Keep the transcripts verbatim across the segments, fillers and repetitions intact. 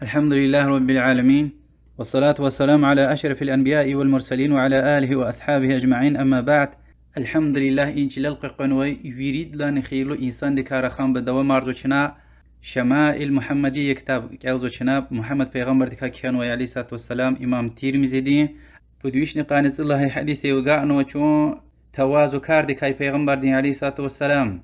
الحمد لله رب العالمين. والصلاة والسلام على أشرف الأنبياء والمرسلين وعلى آله وأصحابه أجمعين. أما بعد. الحمد لله, и чилел къекъвенвай виридалайни хийирлу инсандикай раханбур давамарзава чна. Шамаил Мугьаммадия ктаб кӀелзава чна, Мугьаммад пайгъамбардикай кхьенвай, عليه الصلاة والسلام, имам Тирмизидин. Пуд вишни къанни цӀуд лагьай гьадисдив агакьнава чун тавазукардикай пайгъамбардин, عليه الصلاة والسلام.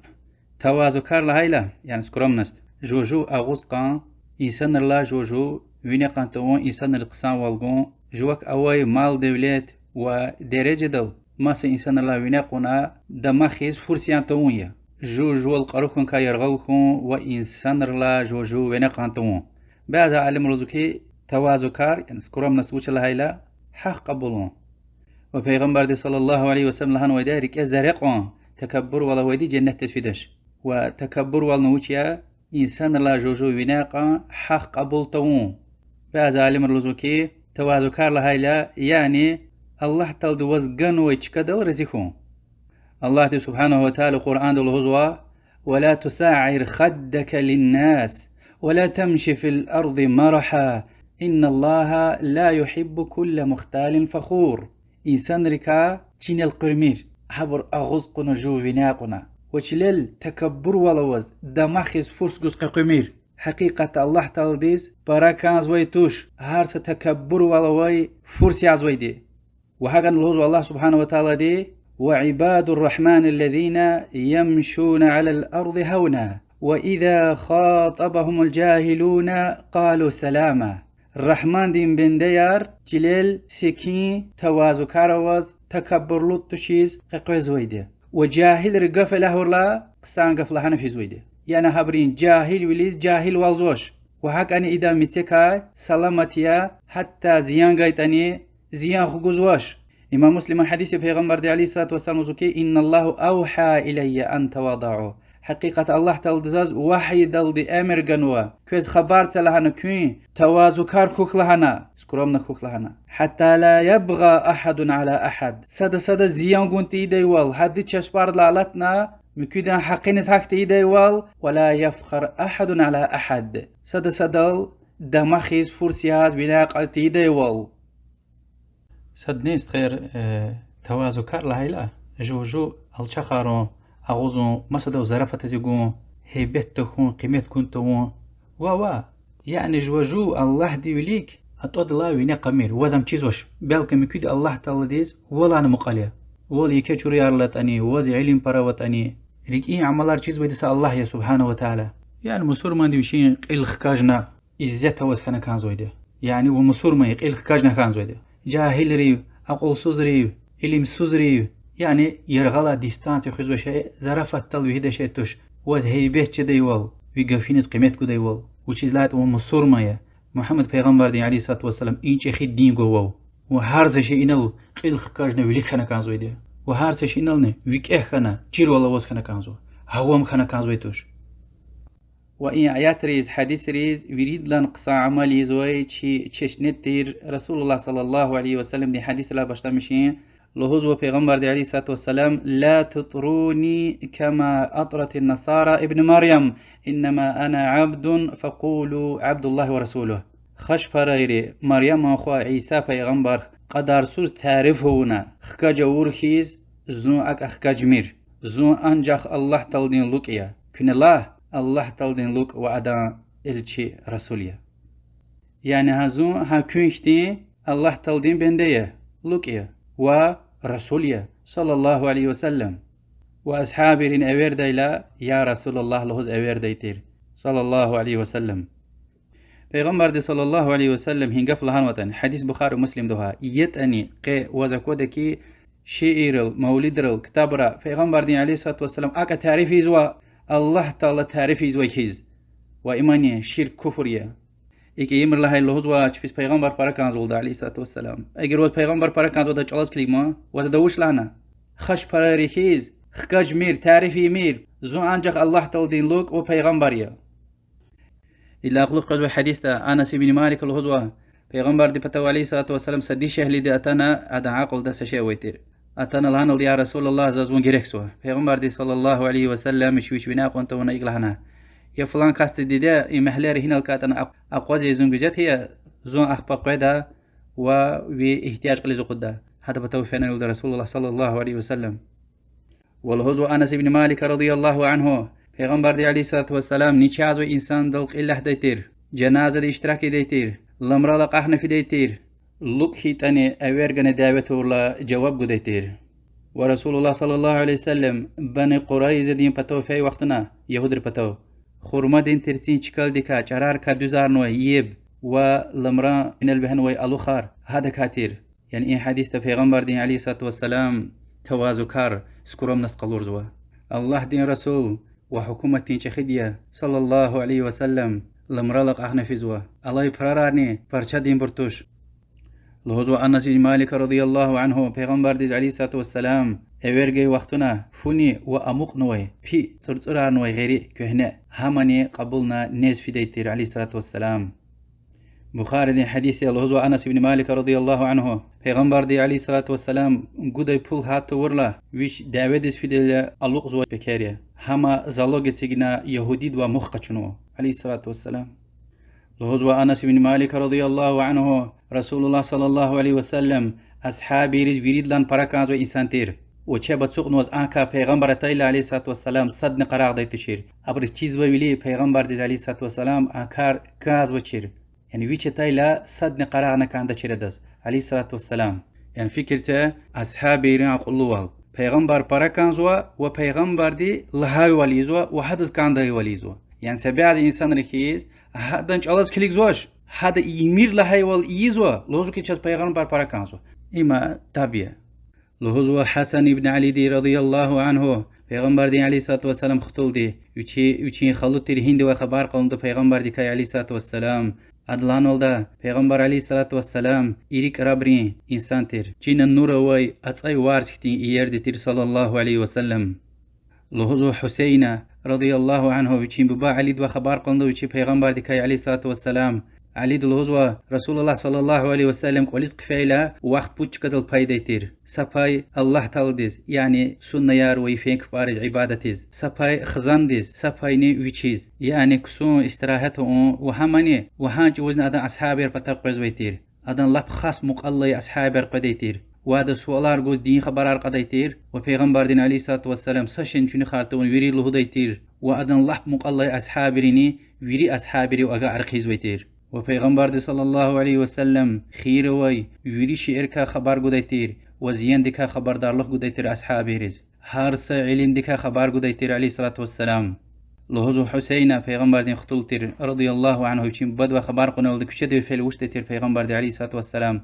Тавазукар лагьайла, яни скромность, жув-жув агъуз кьун, инсанрилай жув-жув вине кьун тавун, инсанриз хъсанвал гун, жувак авай мал-девлет ва дережадал маса инсанрилай вине кьуна, дамахиз фурс ян тавун я. Жув-жувал кьару хьун, кай яргъал хьун ва инсанрилай жув-жув вине кьун тавун. Бязи алимри лугьузва хьи, тавазукар, яни скромность вуч я лагьайла, гьахъ кьабулун. Ва пайгъамбарди, صلى الله عليه وسلم, лагьанвайди я: рикӀе за рекьун такаббурвал авайди женнетдиз фидач. Ва такаббурвални вуч я? Инсанрилай жув-жув вине кьун, гьахъ кьабул тавун. Бязи алимри лугьузва хьи, тавазукар лагьайла, яни Аллагь Таалади ваз ганвай чкадал рази хьун. Аллагьди سبحانه وتعالى Къуръанда лугьузва: ولا تصعر خدك للناس ولا تمش في الأرض مرحا إن الله لا يحب كل مختال فخور. Инсанрикай чинел къвемир, гьабур агъуз кьуна, жув вине кьуна, ва чилел такаббурвал аваз, дамахиз фурс гуз къекъвемир. Гьакъикъатда Аллагь Тааладиз пара кӀанзавай туш гьар са такаббурвал авай, фурс язвайди. Ва гьакӀни лугьузва Аллагь سبحانه وتعالىди: وعباد الرحمن الذين يمشون على الأرض هونا وإذا خاطبهم الجاهلون قالوا سلاما. Рагьмандин бендеяр чилел секин, тавазукар аваз, такаббурлу тушиз къекъвезвайди. Ва жагьилри гаф элягьурла, хъсан гаф лагьана физвайди. Яни гьабурун жагьилвилиз жагьилвалзавач. Ва гьакӀни идан мецекай саламат я, гьатта зиян гайитӀани, зиян хгузвач. Имам Муслима гьадис я, пайгъамбарди, عليه الصلاة والسلام, лугьузва хьи: إن الله أوحى إلي أن تواضعوا. Гьакъикъатда Аллагь Таалади заз вагьйидалди эмир ганва, квез хабар це лагьана, куьн тавазукар хьухь лагьана, скромно хьухь лагьана. حتى لا يبغى أحد على أحد. Сада садаз зиян гун тийидайвал, гьадди чашпардилай алатна, муькуьдан гьакъиниз гьахь тийидайвал, ولا يفخر أحد على أحد. Сада садал дамахиз, фурс яз, вине кьун тийидайвал. Садни, стхаяр, э, тавазукар лагьайла, жув-жув алчахарун, агъузун, масадав зарафатаз гун, гьейбет тахьун, къимет гун тавун. Ва, ва, яни жува-жув Аллагьдин вилик атӀудалди вине кьамир, ваз ам чизвач. Белки муькуьда Аллагь Тааладиз валайни мукьвал я. Вал еке чуруяр алатӀани, ваз илим пара аватӀани, рикӀин амалар чизвайди са Аллагь я, سبحانه وتعالى. Яни мусурманди вичин кьил хкажна, иззет аваз хьана кӀанзавайди. Яни ва мусурман я, кьил хкажна хьанзавайди. Жагьилрив, акьулсузрив, илимсузрив, яни яргъалай дистанция хуьзвай шей, зарафатдал вегьидай шей туш. Ваз гьейбет жедайвал, ви гафуниз къимет гудайвал. Вучиз лагьайтӀа вун мусурман я. Мугьаммад пайгъамбардин, عليه الصلاة والسلام, и чӀехи дин гвай вав. Ва гьар са шей инал кьил хкажна вилик хьана кӀанзавайди. Ва гьар са шей инални викӀегь хьана, чирвал аваз хьана кӀанзава. Гьавам хьана кӀанзавай туш. Ва и аятриз, гьадисриз виридалай хъсан амал ийизвай чи чешне тир, رسول الله صلى الله عليه وسلمдин гьадисрилай башламишин. Лугьузва пайгъамбарди, عليه الصلاة والسلام: لا تطروني كما أطرت النصارى ابن مريم، إنما أنا عبد فقولوا عبد الله ورسوله. Хашпарайри Маряман хва Иса пайгъамбар кьадарсуз тариф авуна хкаж авур хьиз, зун акӀ хкажмир. Зун анжах Аллагь Тааладин лукӀ я. Куьне лагь: Аллагь Тааладин лукӀ ва адан элчи, расул я. Яни гьа зун, гьа куьн хьтин Аллагь Тааладин бенде я, лукӀ я ва расул я, صلى الله عليه وسلم. Ва асгьабрин эвердайла, يا رسول الله лугьуз эвердай тир, صلى الله عليه وسلم. Пайгъамбарди, صلى الله عليه وسلم, гьи гаф лагьанватӀани, гьадис Бухари, Муслимда ава, ятӀани къе ваз аквада хьи, шииррал, мавлидрал, ктабра Пайгъамбардин, عليه الصلاة والسلام, акӀ тариф ийизва, Аллагь Таала тариф ийизвай хьиз. Ва им яни ширк, куфр я. ИкӀ ийимир лагьайла, лугьузва, чпиз пайгъамбар пара кӀанзавалда, عليه الصلاة والسلام. Эгер ваз пайгъамбар пара кӀанзаватӀа, чӀалаз килигман, ваз ада вуч лагьана? Хашпарайри хьиз хкажмир, тариф ийимир, зун анжах Аллагь Тааладин лукӀ ва пайгъамбар я. Идалай кьулухъ къвезвай гьадисда Анас ибн Малика лугьузва, Пайгъамбардин патав, عليه الصلاة والسلام, са дишегьлиди атана, адан акьулда са шей авай тир. Атана лагьаналда: يا رسول الله, заз вун герекзава. Пайгъамбарди, صلى الله عليه وسلم, вич вине акьун тавуна икӀ лагьана: Я флан касди диде, и мягьлер гьинал кӀантӀани акъ-, акъваз я, зун гуьзет ая, зун ахпа къведа ва ви игьтияж кьилиз акъудда. Гьадан патав фена лугьуда رسول الله صلى الله عليه وسلم. Ва лугьузва Анас ибн Малика رضي الله عنه, Пайгъамбарди عليه الصلاة والسلام начагъзавай инсандал кьил лагьдай тир, жаназада иштирак ийидай тир, ламрал акьахна фидай тир, лукӀ хьайитӀани эвер гана дяве тавурла жаваб гудай тир. Ва رسول الله صلى الله عليه وسلم Бани Къурайзадин патав фей вахтунда, ягьудрин патав, хурмадин терцин чкалдикай, чӀарарикай дуьзарнавай еб ва ламран инал вегьенвай алухар гьадакай тир. Яни и гьадисда Пайгъамбардин عليه الصلاة والسلام тавазукар, скромность къалурзава. Аллагьдин расул ва гьукуматдин чӀехиди я, صلى الله عليه وسلم, ламрал акьахна физва. Алай прарарни парчадинбур туш. Лугьузва Анас ибн Малика رضي الله عنه, Пайгъамбардиз عليه الصلاة والسلام эвер гайи вахтунда фуни ва амукьнавай пи, цӀурцӀурарнавай гъери куьгьне, гьамани кьабулна нез фидай тир عليه الصلاة والسلام. Бухаридин гьадис я, лугьузва Анас ибн Малика رضي الله عنه, Пайгъамбарди عليه الصلاة والسلام гудай пул гьат тавурла, вич дяведиз фидайла алукьзавай пекер я. Гьама залог эцигна ягьудидивай мух къачунва, عليه الصلاة والسلام. Лугьузва Анас ибн Малика رضي الله عنه, رسول الله صلى الله عليه وسلم асгьабийриз виридалай пара кӀанзавай инсан тир. Ва чеб ацукьнаваз, анкай Пайгъамбар атайла عليه الصلاة والسلام садни къарагъдай тушир. Абуруз чизвайвиляй Пайгъамбардиз عليه الصلاة والسلام а кар кӀанзавачир. Яни вич атайла садни къарагъна кӀандачир адаз عليه الصلاة والسلام. Яни фикир це асгьабийрин акьуллувал. Пайгъамбар пара кӀанзава ва Пайгъамбарди лагьайвал ийизва ва гьадаз кӀандайвал ийизва. Яни са бязи инсанри хьиз, гьадан чӀалаз килигзавач, гьада ийимир лагьайвал ийизва, лугьузва хьи чаз Пайгъамбар пара кӀанзава. Има таб я. Лугьузва Гьасан ибн Алиди رضي الله عنه, Пайгъамбардин عليه الصلاة والسلام хтулди, вичи, вичин халу тир Гьиндивай хабар кьунда Пайгъамбардикай عليه الصلاة والسلام. Ада лагьаналда, Пайгъамбар عليه الصلاة والسلام ирик рабрин инсан тир. Чина нур авай ацӀай варз хьтин иерди тир صلى الله عليه وسلم. Лугьузва Гьусейна رضي الله عنه, вичин буба Алидивай хабар кьунда вичи Пайгъамбардикай عليه الصلاة والسلام. Алиди лугьузва, رسول الله صلى الله عليه وسلم кӀвализ хъфейла, вахт пуд чкадал пайдай тир. Са пай Аллагь Тааладиз, яни суннаяр ва йифен кпӀариз ибадатиз, са пай хизандиз, са пайни вичиз, яни ксун, истирагьат авун ва гьамани, ва гьа чӀавузни адан асгьабияр патав къвезвай тир. Адан лап хас мукьвал алай асгьабияр къведай тир. Ва адаз суалар гуз, дин хабарар кьадай тир. Ва Пайгъамбардин عليه الصلاة والسلام са шейни чуьнуьхар тавун вири лугьудай тир. Ва адан лап мукьвал алай асгьабийрини вири асгьабийрив агакьар хъийизвай тир. Ва Пайгъамбарди صلى الله عليه وسلم хийир авай вири шейэрикай хабар гудай тир ва зияндикай хабардарлух гудай тир асгьабийриз. Гьар са илимдикай хабар гудай тир عليه الصلاة والسلام. Лугьузва Гьусейна, Пайгъамбардин хтул тир رضي الله عنه, вичин бубадивай хабар кьуналди куьчеда фейила вучдай тир Пайгъамбарди عليه الصلاة والسلام.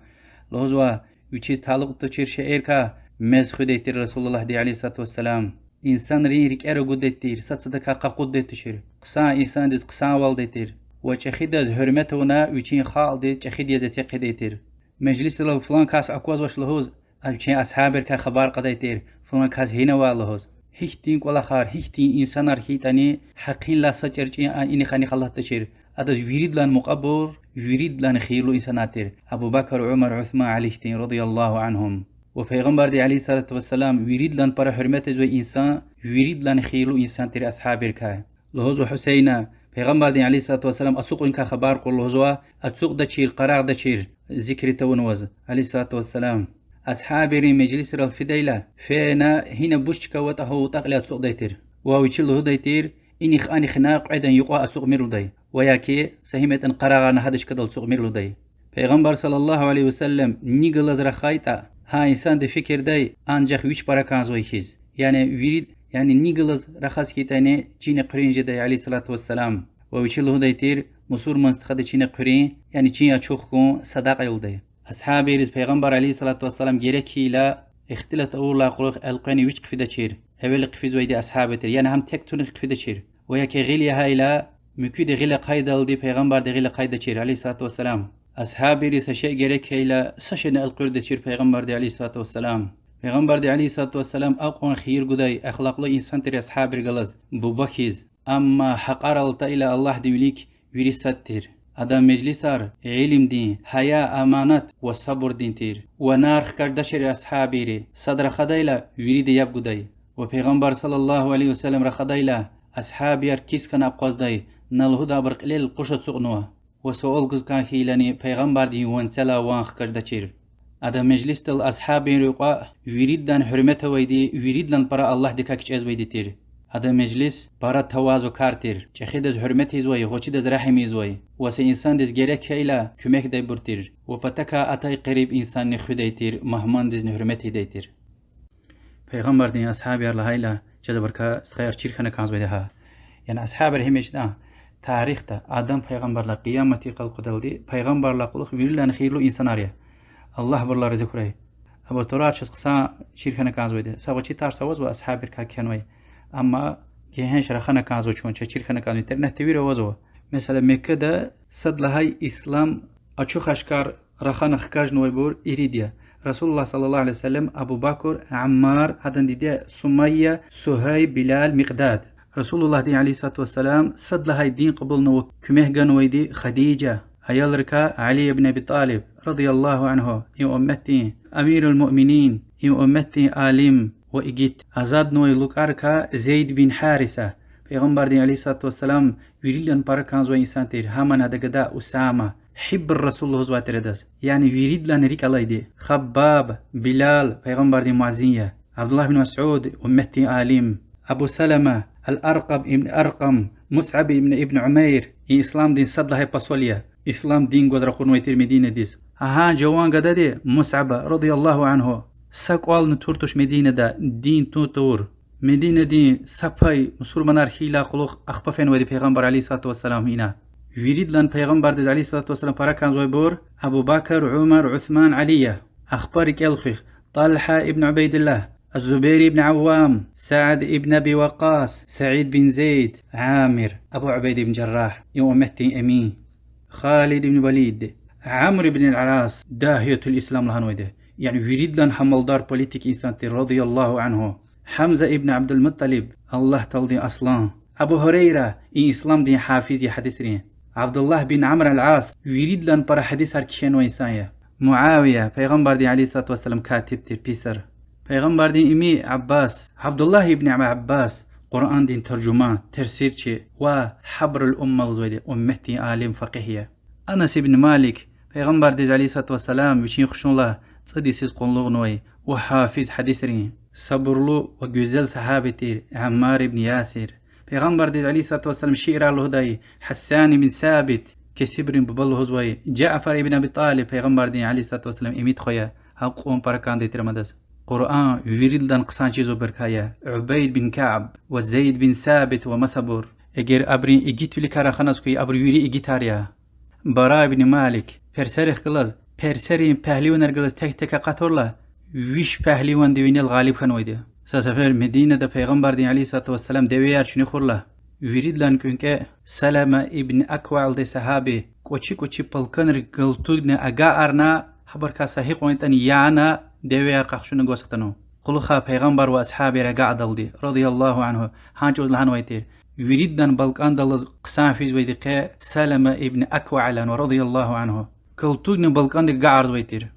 Лугьузва, вичиз талукь тушир шейэрикай мез хуьдай тир رسول اللهди عليه الصلاة والسلام. Инсанрин рикӀера гудай тир, сад-садакай къакъуддай тушир. Хъсан инсандиз хъсанвалдай тир. Ва чӀехидаз гьуьрмет авуна вичин халкьдиз чӀехиди яз эциг хъийидай тир. Межлисрал флан кас аквазвач лугьуз, а вичин асгьабрикай хабар кьадай тир, флан кас гьинава лугьуз. Гьихьтин кӀвалахар, гьихьтин инсанар хьайитӀани, гьакъинлай са чӀарчӀин а инихъ-анихъ алатдачир. Адаз виридалай мукьвабур, виридалай хийирлу инсанар тир: Абу Бакр, Умар, Усман, Али хьтин رضي الله عنهم. Ва Пайгъамбарди عليه الصلاة والسلام виридалай пара гьуьрмет ийизвай инсан, виридалай хийирлу инсан тир асгьабрикай. Лугьузва Гьусейна, Пайгъамбардин عليه الصلاة والسلام ацукьуникай хабар кьур лугьузва, ацукьдачир, къарагъдачир, зикр тавунваз عليه الصلاة والسلام. Асгьабийрин межлисрал фидайла, фена гьина буш чка аватӀа гьа вутӀакьли ацукьдай тир. Ва вичи лугьудай тир: инихъ-анихъ кьведан юкьва ацукьмир лугьудай, ва я ки са гьим ятӀани къарагъарна гьадан чкадал ацукьмир лугьудай. Пайгъамбар صلى الله عليه وسلم ни галаз рахайтӀа, гьа инсанди фикирдай анжах вич пара кӀанзавай хьиз. Яни вири, яни ни галаз рахаз хьайитӀани, чина хъуьруьн жедай عليه الصلاة والسلام. Ва вичи лугьудай тир: мусурман стхади чина хъуьруьн, яни чин ачух хьун садакьа я лугьудай. Асгьабийриз Пайгъамбар عليه الصلاة والسلام герек хьайила, ихтилат авурдалай кьулухъ элкъвена вич хъфидачир, эвел хъфизвайди асгьаби тир, яни гьам тек туна хъфидачир. Ва я ки гъил ягьайла, муькуьди гъил ахъайдалди Пайгъамбарди гъил ахъайдачир عليه الصلاة والسلام. Асгьабийриз са шей герек хьайила, са шейни элкъуьрдачир Пайгъамбарди عليه الصلاة والسلام. Пайгъамбарди عليه الصلاة والسلام акьван хийир гудай, ахлакьлу инсан тир асгьабийрихъ галаз, буба хьиз. Амма гьакьарал атайла Аллагьдин вилик, вири сад тир. Адан межлисар илимдин, гьая, аманат ва сабурдин тир. Ва нар хкаждачир асгьабийри, сад рахадайла, вирида яб гудай. Ва Пайгъамбар صلى الله عليه وسلم рахадайла, Асгьабияр кис хьана акъваздай, на лугьудай абур кьилел къуш ацукьнава. Ва суал гуз кӀан хьайилани Пайгъамбардин ванцелай ван хкаждачир. Адан межлисдал асгьабийрин юкьва виридалай гьуьрмет авайди, виридалай пара Аллагьдикай кичӀезвайди тир. Адан межлис пара тавазукар тир, чӀехидаз гьуьрмет ийизвай, гъвечӀидаз регьим ийизвай. Ва са инсандиз герек хьайила куьмекдайбур тир. Ва патакай атай къериб инсанни хуьдай тир, мугьмандизни гьуьрмет ийидай тир. Пайгъамбардин асгьабияр лагьайла, чаз абурукай, стхаяр, чир хьана кӀанзавайди гьа. Яни асгьабияр гьам ичӀна, тарихда Адам пайгъамбардилай Къиямат юкъуз къалурдалди пайгъамбаррилай кьулухъ виридалай хийирлу инсанар я. Аллагь абурулай рази хьурай. Абур тӀварар чаз хъсан чир хьана кӀанзавайди. Са гъвечӀи тарс авазва асгьабийрикай кхьенвай. Амма гегьенш рахана кӀанзава чун, чаз чир хьана кӀанзава, интернетда вири авазва. Месела, Меккада сад лагьай ислам ачух-ашкар рахана хкажнавайбур ирид я. رسول الله صلى الله عليه وسلم, Абу Бакр, Аммар, адан диде Сумайя, Сугьайб, Билал, Микьдад. Расулуллагьдин عليه الصلاة والسلام сад лагьай дин кьабулнавай, куьмек ганвайди Хадижа. Аялрикай Али ибн Аби ТӀалиб رضي الله عنه, и умметдин أمير المؤمنين, и умметдин алим ва игит. Азаднавай лукӀарикай Зейд бин Гьариса. Пайгъамбардин عليه الصلاة والسلام виридалай пара кӀанзавай инсан тир, гьамни адан гада Усама, حبر الرسول лугьузвай тир адаз, яни виридалай рикӀ алайди. Хаббаб, Билал, пайгъамбардин муаззин я. Абдуллагь бин Масуд, умметдин алим. Абу Салама, Ал-Аркъам ибн Аркъам, Мусаб ибн, ибн Умайр, и исламдин сад лагьай посол я. Ислам дин гваз ракъурнавай тир Мединадиз. Гьа жаван гадади Мусаба رضي الله عنه са кӀвални тур туш Мединада, дин тун тавур. Мединадин са пай мусурманар хьайидалай кьулухъ ахпа фенвайди пайгъамбар عليه الصلاة والسلام ина. Виридалай пайгъамбардиз عليه الصلاة والسلام пара кӀанзавайбур Абу Бакр, Умар, Усман, Али я. Ахпа рикӀел хуьх: ТӀалгьа ибн Убайдуллагь, Зубайр ибн Аввам, Саад ибн Аби Ваккъас, Саид бин Зейд, Амир, Абу Убайда ибн Жаррагь, и умметдин эмин, Халид ибн Валид, Амр ибн ал-Ас, داعية الإسلام лагьанвайди, яни виридалай гьамалдар политик инсан тир رضي الله عنه, Гьамза ибн Абдулмутталиб, Аллагь Тааладин аслан, Абу Гьурайра, и исламдин гьафиз я гьадисрин, Абдуллагь бин Амр ал-Ас, виридалай пара гьадисар кхьенвай инсан я. Муавия, пайгъамбардин عليه الصلاة والسلام катиб тир, писарь. Пайгъамбардин ими Аббас, Абдуллагь ибн Аббас, Къуръандин таржуман, тафсирчи ва حبر الأمة лугьузвайди, умметдин алим, факъигь я. Анас ибн Малик, пайгъамбардиз عليه الصلاة والسلام вичин хушуналди цӀуд йисуз къуллугънавай ва гьафиз гьадисрин, сабурлу ва гуьзел сагьаби тир Аммар ибн Ясир. Пайгъамбардиз عليه الصلاة والسلام шиирар лугьудай Гьассан ибн Сабит, кесибрин буба лугьузвай Жафар ибн Аби ТӀалиб, пайгъамбардин عليه الصلاة والسلام имит хва я, гьакьван пара кӀандай тир ам адаз. Къуръан виридалай хъсан чизвайбурукай я, Убайд бин Кааб ва Зейд бин Сабит ва масабур. Эгер абурун игитвиликай раханаз хьуй, абур вири игитар я. Бара ибн Малик, персерихъ галаз, персерин пагьливанар галаз тек-тек акъатурла, виш пагьливандин винел гъалиб хьанвайди. Са сефер Мединада пайгъамбардин عليه الصلاة والسلام девеяр чуьнуьхурла, виридалай кӀвенкӀве Салама ибн Аква лугьудай сагьаби кӀвачи-кӀвачи палканрик галтугна агакьарна, гьабурукай са гьикьван ятӀани яна, девеяр къахчуна гваз хтанва. Кьулухъай пайгъамбар ва асгьабияр агакьдалди رضي الله عنه, гьа чӀавуз лагьанвай тир: виридалай балкӀандаллаз хъсан физвайди къе Салама ибн Аква лагьанва رضي الله عنه. Галтугна балкӀандик агакьарзавай тир.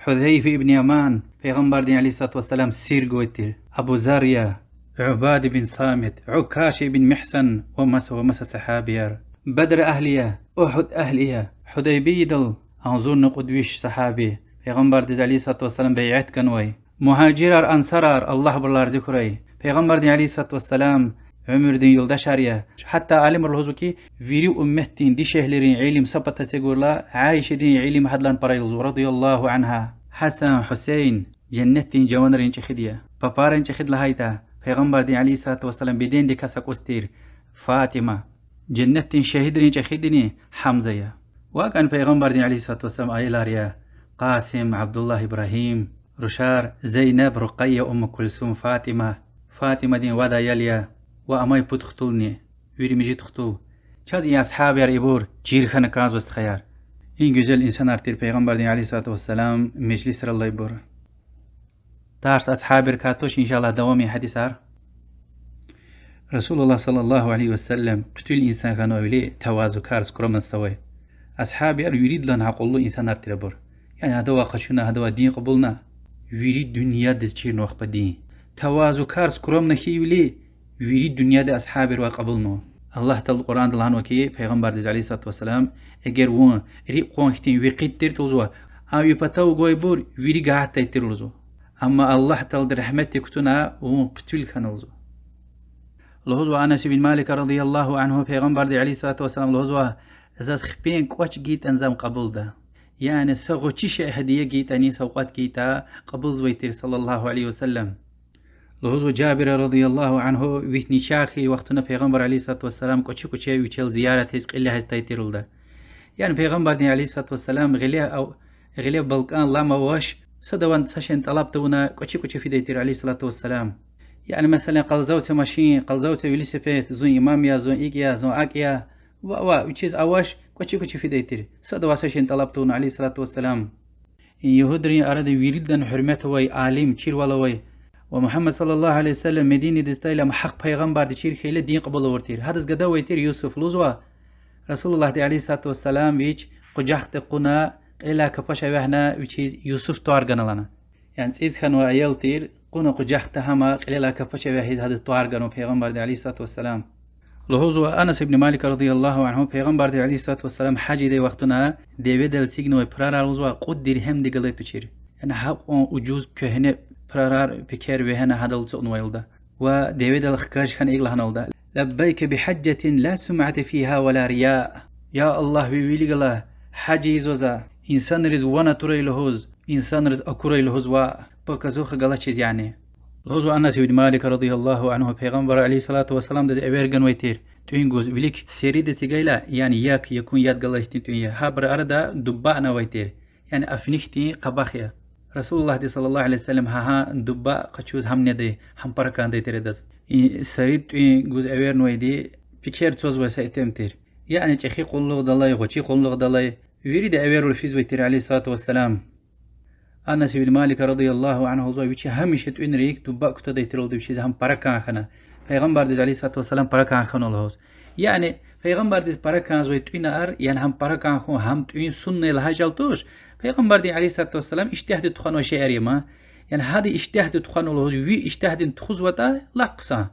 Гьузайфа ибн Яман, пайгъамбардин عليه الصلاة والسلام сир гвай тир. Абу Зар я, Убада бин Самит, Укаша ибн Мигьсан ва маса ва маса сагьабияр. Бадр агьли я, Угьуд агьли я, Гьудайбиядал агъзурни кьуд виш сагьаби, пайгъамбардиз عليه الصلاة والسلام бейат ганвай. Мугьажирар, ансарар, Аллагь абурулай рази хьурай, пайгъамбардин عليه الصلاة والسلام уьмуьрдин юлдашар я. Гьатта алимар лугьузва хьи, вири умметдин дишегьлийрин илим са патаз эгерла, Аишадин илим гьадалай пара я лугьузва رضي الله عنها. Гьасан, Гьусейн женнетдин жаванрин чӀехиди я. Папарин чӀехиди лагьайтӀа, пайгъамбардин عليه الصلاة والسلام бедендикай са кӀус тир Фатима. Женнетдин шагьидрин чӀехидини Гьамза я. ВакӀни пайгъамбардин عليه الصلاة والسلام аялар я: Къасим, Абдуллагь, Ибрагьим, рушар Зейнеб, Рукъайя, Умму Кулсум, Фатима. Фатимадин вад аял я ва амай пуд хтулни, вири муьжуьд хтул. Чаз и асгьабияр ибур чир хьана кӀанзава, стхаяр. И гуьзел инсанар тир пайгъамбардин عليه الصلاة والسلام межлисрал алайбур. Тарс асгьабийрикай туш, إن شاء الله, давам я гьадисар. رسول الله صلى الله عليه وسلم хъуьтуьл инсан хьанвайвиляй тавазукар, скромность авай. Асгьабияр виридалай акьуллу инсанар тир абур. Яни гьадавай къачуна, гьадавай дин кьабулна, вири дуьньядиз чирнава ахпа дин. Тавазукар, скромно хьайивиляй вири дуьньяда асгьабривай кьабулнава. Аллагь Таала Къуръанда лагьанва хьи, Пайгъамбардиз, عليه الصلاة والسلام, эгер вун рикӀ кьван хьтин векъид тиртӀа лугьузва, а ви патав гвайбур вири гьатдай тир лугьузва. Амма Аллагь Таалади рагьметдик кутуна, вун хъуьтуьл хьана лугьузва. Лугьузва Анас ибн Малика رضي الله عنه, Пайгъамбарди, عليه الصلاة والسلام, лугьузва: заз хипен кӀвач гайитӀани за кьабулда. Яни са гъвечӀи шей гьадия гайитӀани, савкьват гайитӀа, кьабулзавай тир, صلى الله عليه وسلم. Лугьузва Жабира رضي الله عنه, вич начагъ хьайи вахтунда Пайгъамбар, عليه الصلاة والسلام, кӀвачи-кӀвачи вичел зиярат ийиз, кьиле гьатдай тир лугьуда. Яни Пайгъамбардин, عليه الصلاة والسلام, гъиле ав-, гъиле балкӀан лам авач, садавай са шейни тӀалаб тавуна кӀвачи-кӀвачи фидай тир, عليه الصلاة والسلام. Яни, месела, къалзавай машин, къалзавай велосипед, зун имам я, зун икӀ я, зун акӀ я, ва, ва вичиз авач, кӀвачи-кӀвачи фидай тир, садавай са шейни тӀалаб тавуна, عليه الصلاة والسلام. И ягьудрин арада виридалай гьуьрмет авай алим, чирвал авай, ва Мугьаммад, صلى الله عليه وسلم, Мединадиз атайла, ам гьахъ пайгъамбарди чир хьайила дин кьабул авур тир. Гьадаз гада авай тир Юсуф. Лугьузва, Расулуллагьди, عليه الصلاة والسلام, вич къужахда кьуна, кьилелай капаш эвягьна, вичиз Юсуф тӀвар гана лагьана. Яни цӀийиз хьанвай аял тир, кьуна къужахда, гьам кьилелай капаш эвягьиз, гьадаз тӀвар ганва Пайгъамбарди, عليه الصلاة والسلام. Лугьузва Анас ибн Малика رضي الله عنه, Пайгъамбарди, عليه الصلاة والسلام, гьаж ийидай вахтунда деведал эцигнавай пурарар, лугьузва, кьуд диргьемдихъ галай тушир. Яни гьакьван ужуз, куьгьне пурарар, пекер вегьена гьадал ацукьнавай лугьуда. Ва деведал хкаж хьана икӀ лагьана лугьуда: لبيك بحجة لا سمعة فيها ولا رياء. Я Аллагь, ви вилик галай гьаж ийизва за, инсанриз ван атурай лугьуз, инсанриз акурай лугьуз ваъ, показуха галачиз яни. Лугьузва Анас ибн Малика رضي الله عنه, Пайгъамбар, عليه الصلاة والسلام, адаз эвер ганвай тир тӀуьн гуз, вилик серида эцигайла, яни як, якӀун яд галай хьтин тӀуьн я. Гьабурун арада дуббани авай тир, яни афни хьтин къабах я. Расулуллагьди, صلى الله عليه وسلم, гьа-гьа дубба къачуз гьам недай, гьам пара кӀандай тир адаз. И серид тӀуьн гуз эвернавайди пекер цвазвай са итим тир. Яни чӀехи къуллугъдалай, гъвечӀи къуллугъдалай, вирида эвервал физвай тир, عليه الصلاة والسلام. Анас ибн Малика رضي الله عنه лугьузва, вичи гьамиша тӀуьнрик дубба кутадай тир лугьуда, вичиз гьам пара кӀан хьана. Пайгъамбардиз, عليه الصلاة والسلام, пара кӀан хьана лугьуз. Яни Пайгъамбардиз пара кӀанзавай тӀуьнар, яни гьам пара кӀан хьун, гьам тӀуьн сунна я лагьай чӀал туш. Пайгъамбардин, عليه الصلاة والسلام, иштягьди тухванвай шейэр я ма. Яни гьадан иштягьди тухвана лугьуз, ви иштягьдин тухузватӀа, лап хъсан.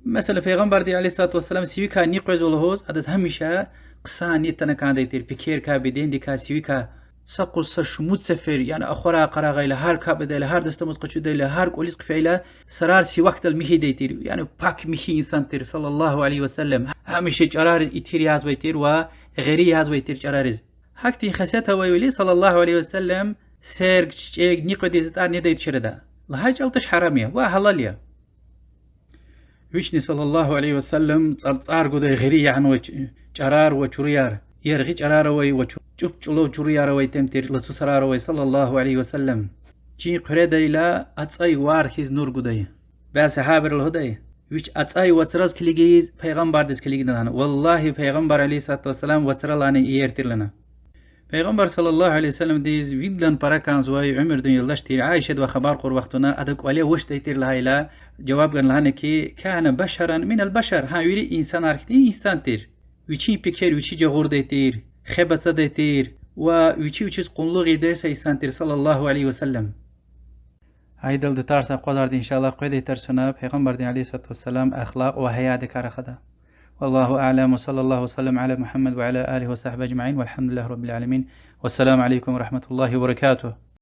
Месела, Пайгъамбарди, عليه الصلاة والسلام, сивикай ни къвезва лугьуз, адаз гьамиша хъсан ни атана кӀандай тир, пекерикай, бедендикай, сивикай. Са къуз са шумуд сефер, яни ахварай къарагъайла, гьар капӀ ийидайла, гьар дастамаз къачудайла, гьар кӀвализ хъфейла, сарар сивакдал михьидай тир. Яни пак михьи инсан тир, صلى الله عليه وسلم. Гьамиша чӀарариз итир язавай тир ва гъери язавай тир чӀарариз. Гьахьтин хесет авайвиляй, صلى الله عليه وسلم, серг, чичӀек, ни къведай затӀар недай тушир ада. Лагьай чӀал туш, гьарам я ва гьалал я. Вични, صلى الله عليه وسلم, цӀарцӀар гудай гъери ягънавай ч-, чӀарар ва чуруяр, яргъи чӀарар авай ва чу-, чӀуп-чӀулав чуруяр авай итим тир, лацу сарар авай, صلى الله عليه وسلم. Чин хъуьредайла ацӀай вар хьиз нур гудай. Бязи сагьабайри лугьудай: вич ацӀай вацраз килигиз, Пайгъамбардиз килигна лагьана. Валлагьи, Пайгъамбар, عليه الصلاة والسلام, вацралайни иер тир лагьана. Пайгъамбар, صلى الله عليه وسلم-диз виридан пара кӀанзавай уьмуьрдин юлдаш тир Аишадивай хабар кьур вахтунда, адан кӀвале вучдай тир лагьайла, жаваб гана лагьана хьи, كان بشرا من البشر, гьа вири инсанар хьтин инсан тир. Вичин пекер вичи жагъурдай тир, хеб ацадай тир ва вичи вичиз къуллугъ ийидай са инсан тир, صلى الله عليه وسلم. Гьа идалди тарс акъвазарда, إن شاء الله, къведай тарсуна Пайгъамбардин, عليه الصلاة والسلام, ахлакь ва гьаядикай рахада. والله أعلم، وصلى الله وسلم على محمد وعلى آله وصحبه أجمعين، والحمد لله رب العالمين، والسلام عليكم ورحمة الله وبركاته.